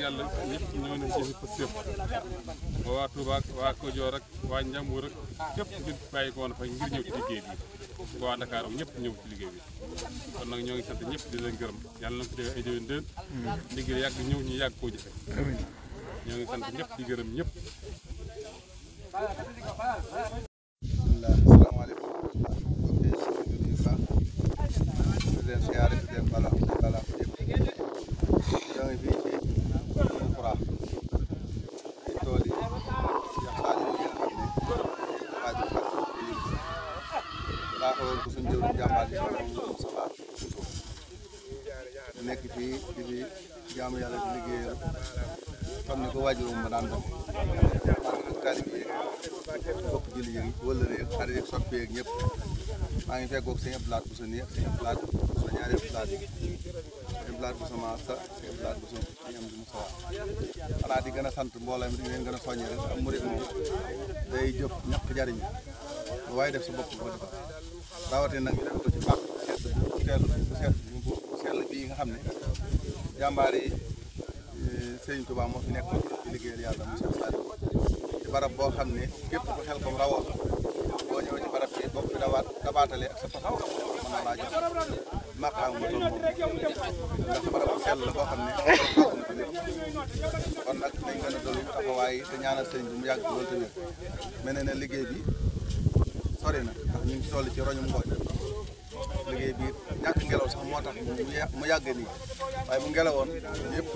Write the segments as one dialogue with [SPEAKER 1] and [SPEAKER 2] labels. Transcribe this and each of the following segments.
[SPEAKER 1] yàlla ñëpp ñoo nañ ci ko sëf waa Touba waa Kajoor ak waa Njambur ak képp ñu bàyyi ko woon fa ngir ñëw ci liggéey bi waa Dakar ñëpp ñëw ci liggéey bi kon nag ñoo ngi sant ñëpp di leen gërëm yàlla na ko def ay déwén déwén liggéey yàgg ñëw ñu yàgg koo jëfe ñoo ngi sant ñëpp di gërëm ñëpp.
[SPEAKER 2] Asalaamaaleykum di leen siyaare di leen bala ñoo ngi fii ci Fura ay tool yi yaxaale yi nga xam ne xaaju fat baaxoon ko suñ jëwriñ jàmbaar yi Moustapha Bousso nekk fii di fi jaamu yàlla di liggéeyal xam ne ko waajurum ba daan doon ak taalib yi bokk julli yi wala rek xarit yeeg soppi yeeg ñëpp maa ngi fekkoog sëñ Abdou Lahad Bousso nii ak sëñ Abdou Lahad Bousso ñaari Abdou Lahad sëñ Abdou Lahad Bousso Massa sëñ Abdou Lahad Bousso ñu am di Moussa xanaa di gën a sant mbooloo mi di leen gën a soññi rek am murid moom day jëf ñàkk jariñ waaye def sa bopp ko defal rawatina nag ñu def ko ci baax bu sell bii nga xam ne jàmbaar yi Sëriñ Tuubaa moo fi nekkoon ci liggéeyal yàlla monsieur Saliou ci barab boo xam ne képp ku xel kom rawoon boo ñëwee ci barab bi boo fi dabaatalee ak sa taxaw mën na laa jox maqaam mu toll moom ndax barab bu sell la boo xam ne kon nag nañ gën a dolli taxawaay te ñaanal sëriñ bi mu yàgg loolu tamit mel ne liggéey bi sori na ndax ñu ngi toll ci roñum ngooñ liggéey bi ñàkk ngelaw sax moo tax mu yàgg nii waaye bu ngelawoon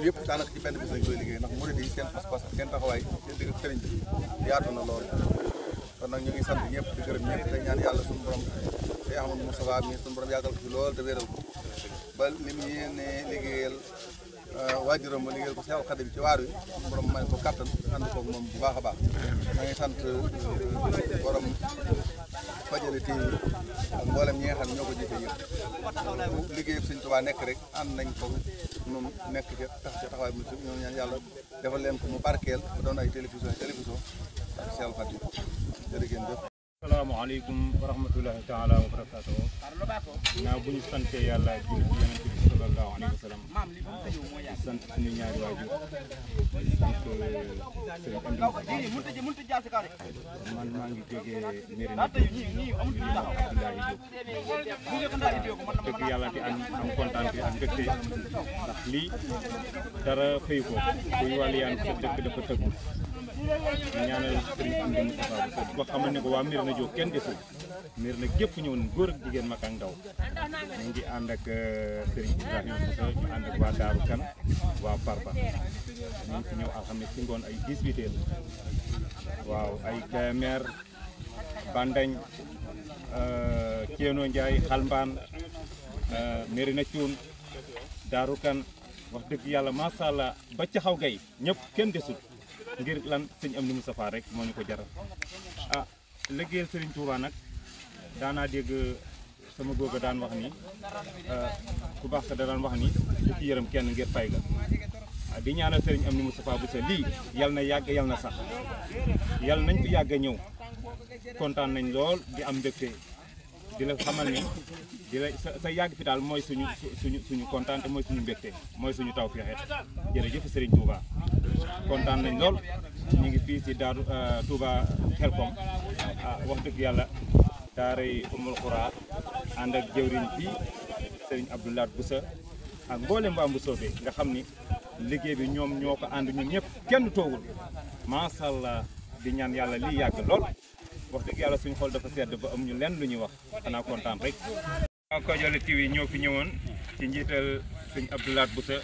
[SPEAKER 2] yëpp daanaka ci benn bis lañ koy liggéey ndax murid yi seen pas-pas seen taxawaay seen digg sëriñ bi yaatu na lool kon nag ñu ngi sant ñëpp di gërëm ñëpp te ñaan yàlla suñu borom te Ahmadou Moustapha mi suñu borom yàggal ko fi lool te wéral ko ba li mu yéene liggéeyal waajuram ba liggéeyal ko Seexul Xadiim ci waar wi suñu borom may ko kattan ànd koog moom bu baax a baax ma ngi sant borom Fajari TV ak mboolem ñi nga xam ne ñoo ko jiite yëpp liggéey Sëriñ Tuubaa nekk rek ànd nañ ko ñun nekk ci tax ci taxawaay bi ñu ñaan yàlla defal leen ko mu barkeel ba doon ay télévision ak Seexul Xadiim jërë ngeen jëf.
[SPEAKER 3] Asalaamaaleykum wa rahmatullahi taala wa barakaatuh. Naa bu ñu sante yàlla jur ci yonent bi sallallahu alayhi wa sallam di sant suñu ñaari waajur di sant sëriñ man maa ngi jógee Mérina Abdoulaye Diop dëgg yàlla di am kontaan bi ak mbégte ndax lii dara fay ko kuy wàlliyaan sa dëkk dafa tëggul ñaanal sëriñ Amdi Moustapha Bousso ko xamal ne ko waa Mérina Diop kenn desul Mérina gépp ñëw nañ góor ak jigéen mag ak ndaw ñu ngi ànd ak sëriñ Ibrahima Bousso ñu ànd ak waa Daaru Kan waa Parba ñu ngi fi ñëw alxames ci ngoon ay 18 heures waaw ay Kaymer Bandañ Ceeno Ndiaye Xalmbaan Mérina Cuun Daaru Kan wax dëgg yàlla macha allah ba ca xaw gay ñëpp kenn desul ngir lan sëñ Amdi Moustapha rek moo ñu ko jaral ah liggéeyal Sëriñ Tuubaa nag daanaa dégg sama góor ga daan wax ni ku baax sa da daan wax ni ci yërëm kenn ngir fay ga di ñaanal Sëriñ Amdi Moustapha Bousso lii yal na yàgg yal na sax yal nañ fi yàgg a ñëw kontaan nañ lool di am mbégte di la xamal ni di la sa yàgg fi daal mooy suñu kontaan te mooy suñu mbégte mooy suñu taw feexe jërëjëf Sëriñ Touba kontaan nañ lool ñu ngi fii si Daaru Touba Xelkom wax dëgg yàlla daaray Umul Xuraa ànd ak jëwriñ fii Sëriñ Abdou Lahad Bousso ak mboolem waa Mbusoobe nga xam ni liggéey bi ñoom ñoo ko ànd ñun ñëpp kenn toogul macha allah di ñaan yàlla lii yàgg lool wax dëgg yàlla suñu xol dafa sedd ba am ñu lenn lu ñuy wax xanaa kontaan rek. Kodiolé TV ñoo fi ñëwoon ci njiital sëñ Abdoulaye Boussa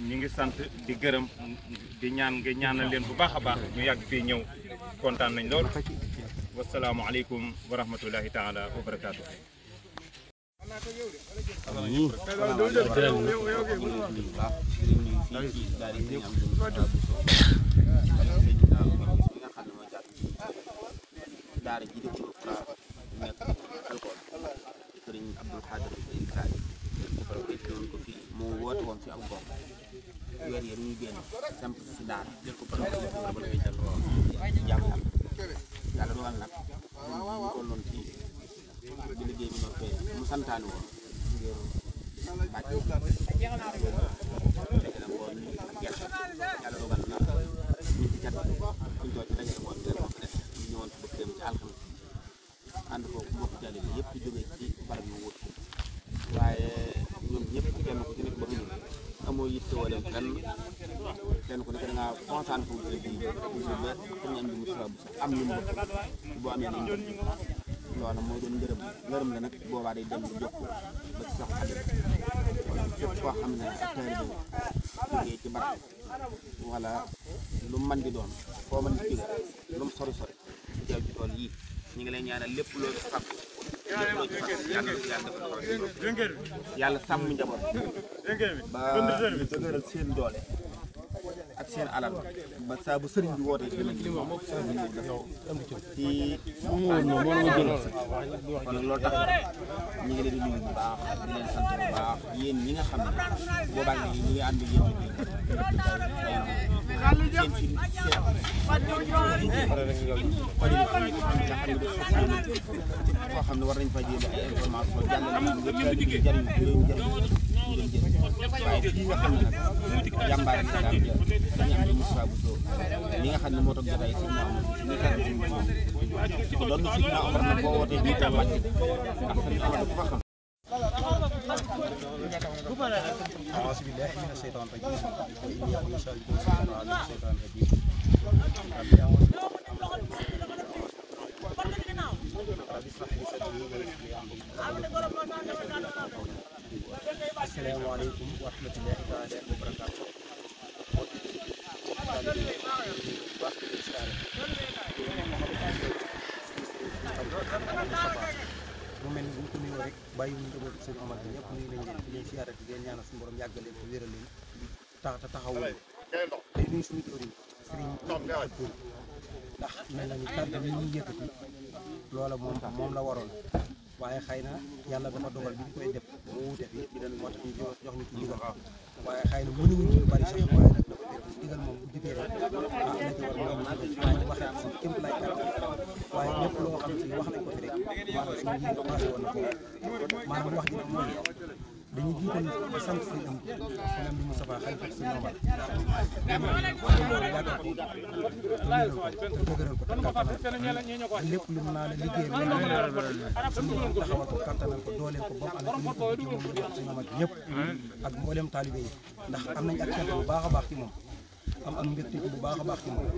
[SPEAKER 3] ñu ngi sant di gërëm di ñaan nga ñaanal leen bu baax a baax ñu yàgg fii ñëw kontaan nañ lool. wasalaamualeykum wa rahmatullahi taala wa barakaatu.
[SPEAKER 4] daara ji di ko nekk alcool sëriñ Abdul Xaadir Ilkaani ko fi moo woote woon fi ak gox weer yi ñuy génn samp si daara jël ko ba jàmm yàlla dogal nag ñu tolloon ci bi liggéey bi noppee mu santaane woon ngir bàcc fekk na woon ak gerte yàlla dogal na ñu ci cat suñ too ci dajale woon leen ko def ñu ñëwoon ci bëgg dem ci alxames ànd ko mbokk jàlle bi yëpp jóge ci barab yu wut ko waaye ñun ñëpp kenn ku ci nekk ba ñu amoo yitte wala kenn ku nekk da ngaa concentré wu ci bi ba ñu am di mu am ñu mu boo amee nañ loolu mooy doon ngërëm la nag boobaa day dem di jokk ba ci sax xale kon képp koo xam ne ak taalibe jógee ci barab wala lu mën di doon foo mën di jóge lu mu sori sori teew ci tool yii ñu ngi lay ñaanal lépp loolu fàggu lépp loo ci fàggu yàlla sàmm njaboot ba ñu dëgëral seen doole ak seen alal ba saa bu sëriñ bi wootee dina ci kon loolu tax ñu ngi leen di nuyu bu baax di leen sant bu baax yéen ñi nga xam ne boobaa ngi ñu ngi ànd yéen koo xam ne war nañ fa jéem ay information jàllale ñu jariñ waaye fii nga xam ne nag jàmbaar yi daal dañu am di Moussa Bousso li nga xam ne moo tax jotaay si ñoom ñu tànn si ñoom doon na si ñoom war na boo wootee bii tam wàcc ndax sëriñ Amady ku fa xam.
[SPEAKER 5] أعوذ بالله من الشيطان الرجيم وإني أعوذ بك من الشيطان الرجيم السلام عليكم ورحمة الله تعالى وبركاته. mu mel ni bu ñu ko nuyoo rek bàyyi wu ñu njabootu sëñ Omar bi ñëpp nuyu nañ leen di leen siyaare di leen ñaanal suñu borom yàggal leen te wéral leen taxawul tey nuyu suñu jëriñ sëriñ ndax mel na ni kàddu yi ñuy yëkkati loola moom la waroon waaye xëy na yàlla dafa dogal bi ñu koy def mu wuute fi moo tax ñu jox ñu ci ndigal waaye xëy na mënuñu ci lu bari sax waaye nag dafa fekk ndigal moom bu jubee rek la ci war mooy waaye waxee si kéem lay kàddu waaye lépp loo xam si wax nañ ko fi rek maanaam suñu yéen passé woon na ko maanaam wax ji nag mooy dañuy jiital di sant seen am seen am di Moustapha xalifa seen Omar yàggal ko te wéral ko te dëgëral ko te kattanal lépp lu mu naa la liggéey suñu borom taxawal ko kattanal ko dooleel ko ba mu ànd ko ci moom la seen Omar ñëpp ak mboolem taalibe yi ndax am nañ ak cant bu baax a baax ci moom am mbégte bu baax a baax ci moom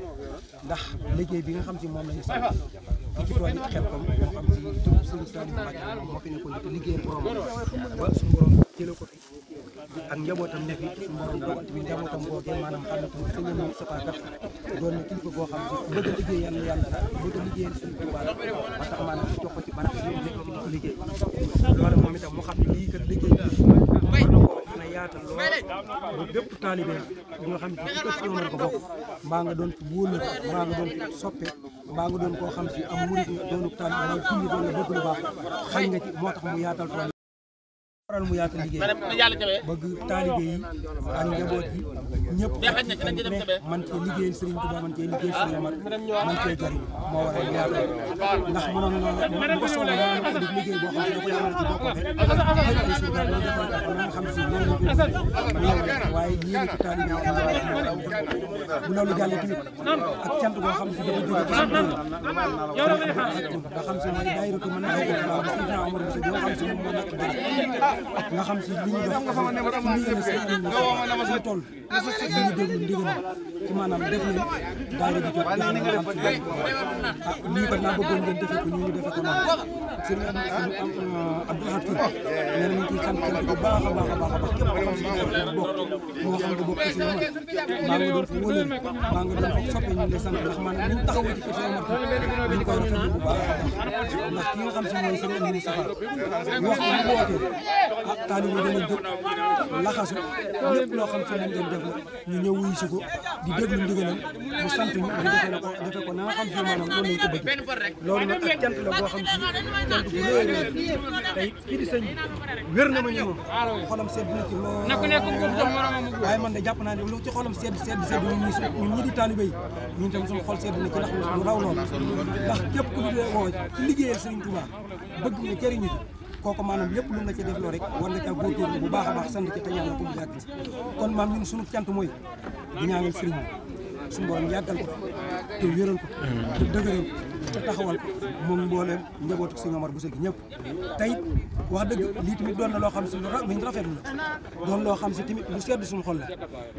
[SPEAKER 5] ndax liggéey bi nga xam si moom lañu sant fi ci tool yi xel ko moo xam si tur sëñ Saliou Mbacke moo fi nekkoon di liggéeyal borom ba suñu borom jëlee ko fi ak njabootam ne fi suñu borom dogal tamit njabootam boogee maanaam xam ne tamit sëñ Moustapha kat doon na kilifa boo xam si bëgg a liggéey yàlla bëgg a liggéeyal sëñ Touba ba tax maanaam jox ko ci barab yi nekk fi di ko liggéey loolu moom itam mu xam ne lii kat liggéey war na ko mën a yaatal lool ba bépp taalibe bi nga xam ne ci kër si ko bokk mbaa nga doon fi wóolu mbaa nga doon fi soppe mbaa nga doon koo xam si am murit nga doonu taalibe mbaa fi ñu doon nga bëgg lu baax xañ nga ci moo tax mu yaatal tool waral mu yaatal liggéey bëgg taalibe yi ak njaboot yi ñëpp man cee liggéeyal Serigne Touba man cee liggéeyal Serigne Omar man cee jariñ moo waral mu yaatal ndax mënoon na ko soxla na ko def liggéey boo xam ne da ko yamal ci boppam rek ay surga ñu defal ko na nga xam si noonu la waaye yéene ci taalibe yi bu loolu jàllee tamit ak cant boo xam si dafa jóge ci suñu nga xam si mooy daayiratu mën na ko Serigne Omar Bousso boo xam si moom moo nekk nga xam si li ñu def ci ndigal sëriñ bi suñu toll ñu déglu ndigal ci maanaam def nañ daayira bi jóg def nañ nga xam si lii kat naa bëggoon ngeen defe ko ñu defe ko noonu sëriñ Abdou Lahad Touré nee na ñu ngi ciy sant bu baax a baax a baax a baax képp koo xam si bokk moo xam nga bokk ci Omar maa nga doon fa wóolal maa nga doon fa soppe ñu lay sant ndax maanaam ñu taxawoo ci kër si Omar ñu ngi koy rafetlu bu baax a baax ndax ki nga xam si mooy sëriñ Amady Safar wax ko mu wootee taalibe dana jóg laxasu lépp loo xam si lañ doon def la ñu ñëw wuyu si ko di déglu ndigalam mu sant ñu ñu defe ko na nga xam si maanaam loolu lañ ko bëgg loolu nag ak cant la boo xam si cant bu rëy tey kii di sëñ wér na ma ñu moom xolam sedd na ci lool waaye man de jàpp naa ne lu ci xolam sedd ñun ñi di taalibe yi ñun tam suñu xol sedd na ci ndax lu raw lool ndax képp ku di woo ci liggéeyal Sëriñ Tuubaa bëgg nga jëriñu ci kooku maanaam lépp lu nga ci def loo rek war nga caa góorgóorlu bu baax a baax sant ci te ñaanal ko mu yàgg kon maam ñun suñu cant mooy di ñaanal sëriñ bi suñu borom yàggal ko te wéral ko te dëgëral ko te taxawal ko moom mbooleem njabootu Sëriñ Omar Bousso gi ñëpp tey wax dëgg lii tamit doon na loo xam si luñ rafetlu la doon loo xam si tamit lu sedd suñu xol la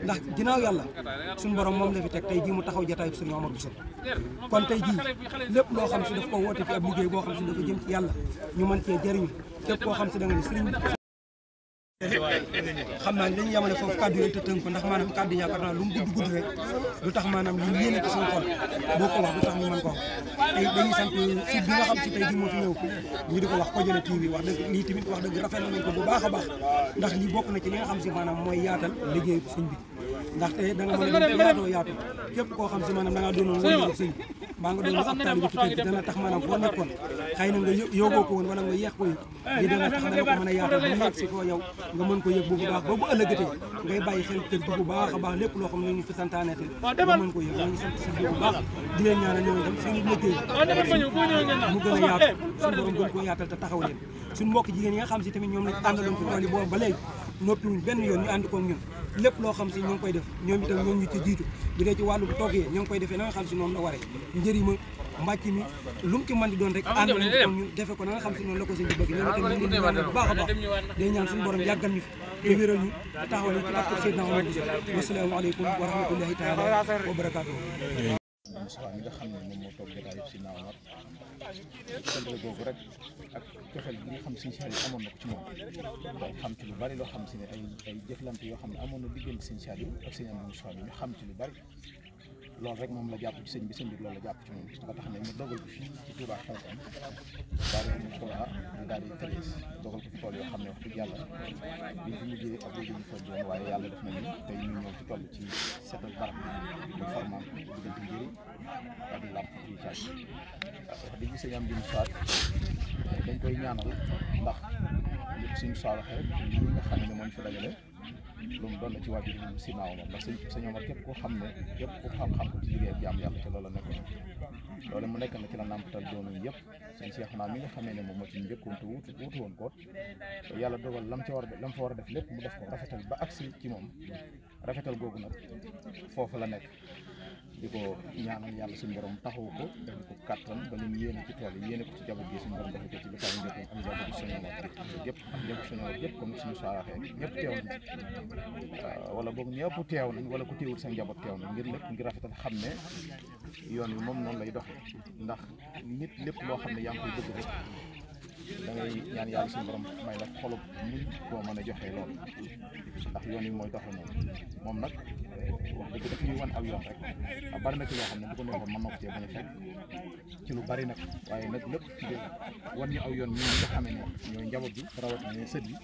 [SPEAKER 5] ndax ginnaaw yàlla suñu borom moom la fi teg tey jii mu taxaw jataayu Sëriñ Omar Bousso kon tey jii lépp loo xam si daf ko woote ci ab liggéey boo xam si dafa jëm ci yàlla ñu mën cee jëriñu képp koo xam si da nga ne sëriñ xam naa ne dañuy yemale foofu kàddu yooyu te tënk ko ndax maanaam kàddu yi yaakaar naa lu mu gudd rek du tax maanaam li yéene ci suñu xol boo ko wax du tax ñu mën ko wax tey dañuy sant site bi nga xam si tey jii moo fi ñëw ñu di ko wax Kodialé TV wax dëgg lii tamit wax dëgg rafetlu nañ ko bu baax a baax ndax lii bokk na ci li nga xam si maanaam mooy yaatal liggéey sëñ bi ndaxte da nga mën a yaatoo yaatu képp koo xam si maanaam da ngaa doonoon wóolu sëñ mbaa nga doon ab taalibe ci kër gi dana tax maanaam foo nekkoon xëy na nga yóbboo ko woon wala nga yeex ko yi dana tax dana ko mën a yaatal ba mu yegg si foo yow nga mën ko yëg bu baax ba bu ëllëgatee ngay bàyyi xel kër gi bu baax a baax lépp loo xam ne ñu fi santaane te nga mën ko yëg ñoo ngi sant si bu baax di leen ñaanal ñoom itam seen liggéey mu gën a yaatu suñu borom gën koo yaatal te taxaw leen suñu mbokk jigéen yi nga xam si tamit ñoom lañ àndaloon ci tool yi boobu ba léegi noppiwuñ benn yoon ñu ànd koog ñun lépp loo xam si ñoo ngi koy def ñoom itam ñoom ñu ci jiitu bu dee ci wàllu toog yi ñoo ngi koy defee na nga xam si noonu la waree njëriñ ma mbàcc mi lu mu ci mën di doon rek ànd nañ ko ñun defe ko na nga xam si noonu la ko sëñ bi bëgg ñoom itam ñu ngi leen di bu baax a baax day ñaan suñu borom yàggal ñu fi te wéral ñu te taxawal ñu ci barke Seydina Omar Bousso wasalaamaaleykum wa rahmatullahi taala wa barakaatuh
[SPEAKER 6] Moustapha mi nga xam ne moom moo toog jotaayu Seydina Omar sant googu rek ak cofeel bi nga xam si xel amoon na ko ci moom xam ci lu bari loo xam si ne ay jëflante yoo xam ne amoon na diggante sëñ Saliou ak sëñ Amady Moustapha bi ñu xam ci lu bari loolu rek moom la jàpp ci sëñ bi loolu la jàpp ci moom ba tax ne mu dogal ko fii ci Touba Xelkom daal di mu Touba ñu daal di treize dogal ko fi tool yoo xam ne wax dëgg yàlla biñ fi mujjee ak léegi ñu fa doon waaye yàlla def na ni tey ñu ñëw ci toll ci seetal barab ñu formal diggante njëriñ ak làmp ci caaj wax dëgg sëñ Amady Moustapha dañ koy ñaanal ndax lépp suñu soxla rek li nga xam ne moom fi dajale lu mu doon na ci waajur yi si naaw moom ndax sëñ Omar képp koo xam ne képp ku xam-xam ko ci liggéey ak jaam yàlla te loolu nekkoon loolu mu nekk na ci la nàmpatal doonu yëpp sëñ Cheikh naa mi nga xamee ne moom moo ci njëkkoon te wuutu woon ko yàlla dogal lam fa war a def lépp mu def ko rafetal ba agsi ci moom rafetal googu nag foofu la nekk di ko ñaanal yàlla suñu borom taxawu ko def ko kattan ba lim yéene ci tool yi yéene ko ci jabar gi suñu borom defe ko ci bitaay njëkkoon ak njaboot suñu Omar yëpp ak njaboot suñu Omar yëpp comme suñu saaraxee ñëpp teew nañ wala boog ñëpp teew nañ wala ku teewul sa njaboot teew nañ ngir lépp ngir rafetal xam ne yoon wi moom noonu lay doxee ndax nit lépp loo xam ne yaa ngi koy bëgg rek da ngay ñaan yàlla suñu borom may la xolub muñ koo mën a joxee loolu ndax yoon wi mooy doxee noonu moom nag wax dëgg daf ñuy wan aw yoon rek bari na ci loo xam ne bu ko neexoon mën na ko cee bañ a fekk ci lu bari nag waaye nag lépp wan ñu aw yoon ñi nga xamee ne ñooy njaboot bi rawatina sët yi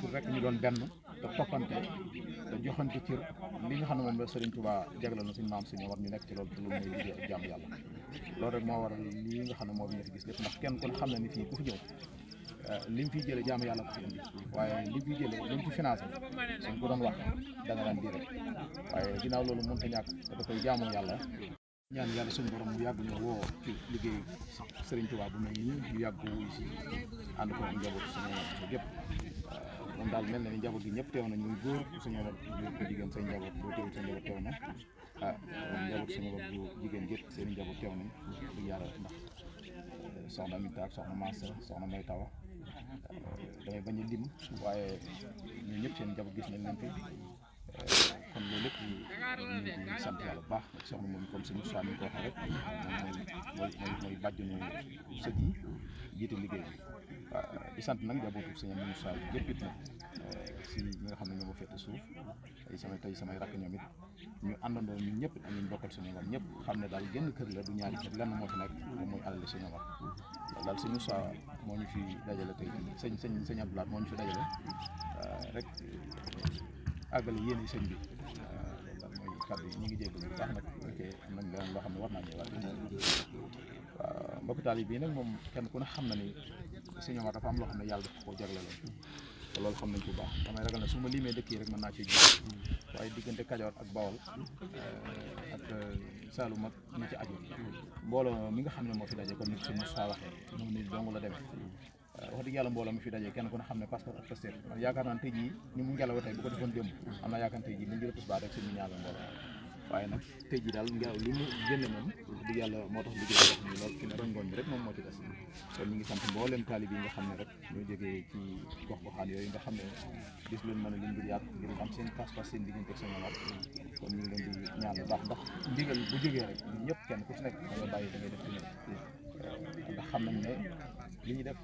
[SPEAKER 6] pour rek ñu doon benn te toppante te joxante cër li nga xam ne moom la Serigne Touba jagleel na suñu maam suñu war ñu nekk ci loolu te loolu mooy liggéey ak jàmm yàlla loolu rek moo waral lii nga xam ne moo fi ñu fi gis lépp ndax kenn kon xam na ni fii ku fi ñëw li mu fiy jëlee jaamu yàlla ko fi indi waaye li fiy jëlee li mu fi financé suñ ko doon wax da nga daan di rek waaye ginnaaw loolu mënut a ñàkk te da koy jaamu yàlla ñaan yàlla suñu borom mu yàgg ñoo woo ci liggéey Serigne Touba bu mel nii ñu yàgg ko wuyu si ànd ko njaboot suñu yëpp moom daal mel na ni njaboot gi ñëpp teew nañ muy góor suñu ko jigéen seen njaboot boo teewul seen njaboot teew na njaboot suñu bopp bu jigéen yëpp seen njaboot teew nañ dëgg yàlla ndax soxna Aminta ak soxna Massa soxna May Tawa damay bañ a lim waaye ñun ñëpp seen njaboot gis nañ leen fi kon loolu lépp ñu ngi sant yàlla bu baax soxna moom comme suñu soxna ko waxee rek moom mooy bàjjenu sët yi jiite liggéey bi di sant nag njabootu sëñ Moussa yëpp it nag si ñi nga xam ne ñoo ma féete suuf tey samay rakk ñoom it ñu àndandoo ñun ñëpp am nañu bokkal suñu war ñëpp xam ne daal genn kër la du ñaari kër lenn moo fi nekk moom mooy alal suñu war daal sëñ Moussa moo ñu fi dajale tey sëñ Abdoulaye moo ñu fi dajale rek àggale yéen sëñ bi daal mooy kàddu yi ñu ngi jégg bu baax nag fekkee am nañ leneen loo xam ne war naa ñëwaat waaw mbokk taal yi bii nag moom kenn ku ne xam na ni sëñ Omar dafa am loo xam ne yàlla dafa koo jagleeloon te loolu xam nañ bu baax damay ragal ne su ma limee dëkk yi rek mën naa ci ji waaye diggante Kajoor ak Bawol ak Saalum ak ñi ci aju mbooloo mi nga xam ne moo fi daje comme ni suñu saa waxee noonu ni dong la demee wax dëgg yàlla mbooloo mi fi daje kenn ku ne xam ne passeport ak pasteur man yaakaar naa tey jii ni mu ngelaw tey bu ko defoon démb am naa yaakaar tey jii bu ñu jëlee baax rek suñu ñaanal mbooloo waaye nag tey jii daal ngelaw li mu génne moom dëgg yàlla moo tax liggéey bi wax ni lool fi ne rongoon bi rek moom moo ci des kon ñu ngi sant mboolem taalib yi nga xam ne rek ñoo jógee ci gox-goxaan yooyu nga xam ne gis leen mën a lim ngir yaat ngir am seen pas-pas seen diggante ak seen ñaar kon ñu ngi leen di ñaan bu baax ndax ndigal bu jógee rek ñun ñëpp kenn ku ci nekk da ngay bàyyi da ngay def ci ndax xam nañ ne li ñuy def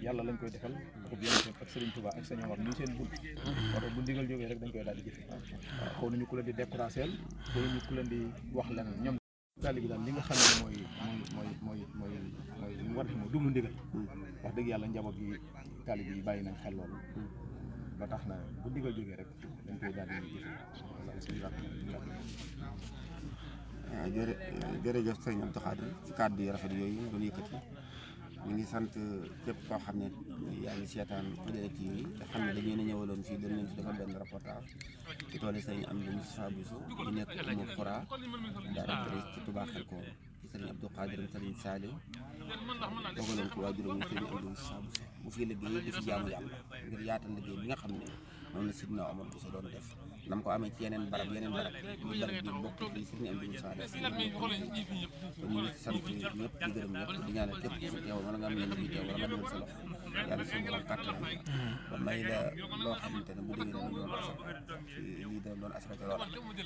[SPEAKER 6] yàlla lañ koy defal ak yonent ak Serigne Touba ak Serigne Omar ñu seen bunt moo tax bu ndigal jógee rek dañ koy daal di jëfe waaw xaw nañu ku leen di découragé xaw nañu ku leen di wax leneen ñoom taalibe bi daal li nga xam ne mooy li mu war a def mooy duglu ndigal wax dëgg yàlla njaboot gi taalibe yi bàyyi nañ xel loolu ba tax na bu ndigal jógee rek dañ koy daal di jëfe
[SPEAKER 7] waaw jërëjëf sëñ Abdou Khadre ci kàddu yi rafet yooyu doon yëkkati ñu ngi sant képp koo xam ne yaa ngi seetaan Fajara TV yi nga xam ne dañu leen a ñëwaloon fii doon leen fi defal benn reportage ci toolu sëñ Amdi Moustapha Bousso di nekk Umu Qura directrice ci Touba Xelkom ci sëñ Abdou Khadre sëñ Saliou dogaloon ko waajuram sëñ Amdi Moustapha Bousso mu fi liggéey di fi jaamu yàlla ngir yaatal liggéey bi nga xam ne moom la Sidna Omar Bousso doon def nam ko amee ci yeneen barab yu barab bi bokk ci sëñ Amdi Moustapha def kon ñu ngi sant ñëpp di gërëm ñëpp di ñaanal képp ku fi teew wala nga am leen bi teew wala nga dugal sa loxo yàlla suñu borom kàttan ba may la loo xamante ne bu déggee dana doon asaka lii dana doon asaka lool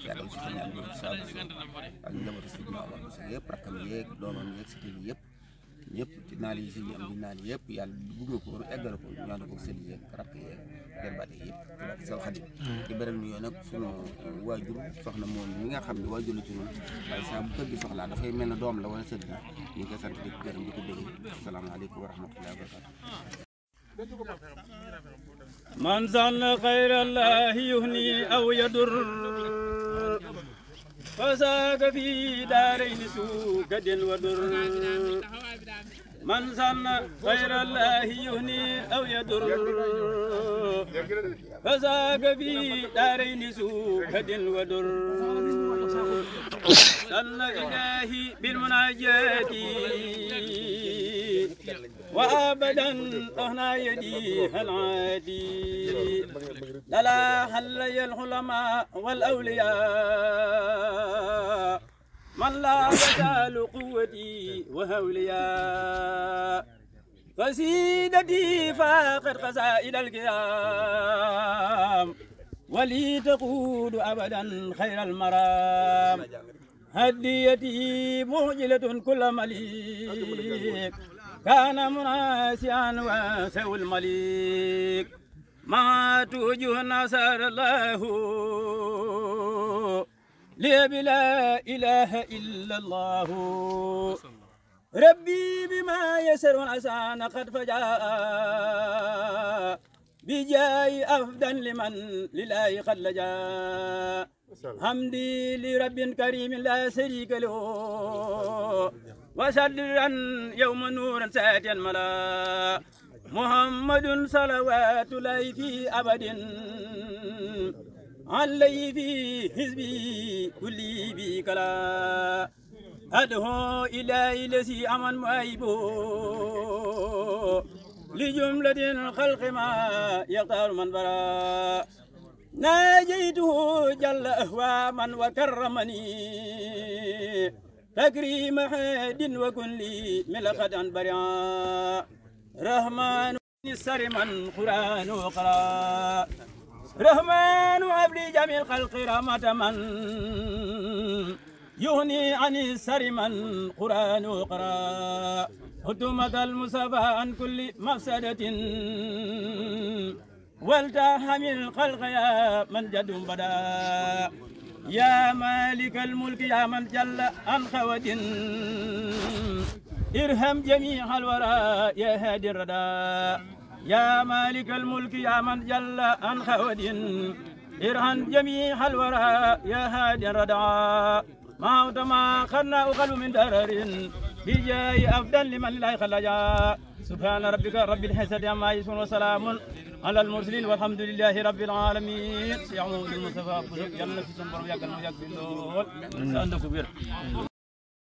[SPEAKER 7] yàlla si sëñ Amdi Moustapha Bousso ak njabootu Sidna Omar Bousso yëpp rakkam yeeg doomam yeeg sëti yi yëpp ñëpp ci naal yi si ñu am di naal yëpp yàlla bugg ko eggal ko ñu ànd ko sëñ yeeg rakk yeeg jarbaate yëpp ci barke Seex Xaadim ci beneen mi yoon nag sunu waajur soxna moom mi nga xam ne waajur la ci noonu waaye saa bu kër gi soxlaa dafay mel ne doom la wala sët la ñu ngi koy sant di ko gërëm di ko dégg asalaamaaleykum wa rahmatullahi wa barakatuh
[SPEAKER 8] man zanna xayra llahi yuhni aw yadur فساك في دارين سوكد ودر من سن غير الله يهني أو يضر فساك في دارين سوكد ودر سن إلهي بالمناجات وأبدا أهنا يدي العادي للا حلي العلماء والأولياء من لا يزال قوتي وهوليا قصيدتي فاقد قصائد القيام ولي تقود أبدا خير المرام هديتي مهجلة كل مليك كان مناسيا وسوى المليك ما توجه نصر الله لي بلا إله إلا الله ربي بما يسر عسان قد فجاء بجاي أفدا لمن لله قد لجا حمدي لرب كريم لا شريك له وسدرا يوم نورا ساتيا ملا محمد صلوات الله في أبد علي في حزبي كلي بكلا أدعو إلهي الذي أمن مؤيبه لجملة الخلق ما يختار من برا ناجيته جل أهواما وكرمني تكريم حد وكن لي ملخة بريا رحمن سرما قرآن وقرا رحمن وابلي جميع الخلق رحمة من يغني عن سرما قرآن وقرا حكمة المصطفى عن كل مفسدة والتحم الخلق يا من جد بدا يا مالك الملك يا من جل عن خود ارحم جميع الورى يا هادي الردى يا مالك الملك يا من جل عن خود ارحم جميع الورى يا هادي الردى ما خرنا أقل من درر بجاي أفضل لمن لا يخلجا سبحان ربك رب العزة عما يصفون وسلام على المرسلين والحمد لله رب العالمين. سيعمل المصطفى يلا في سنبر وياك المياك في اللول.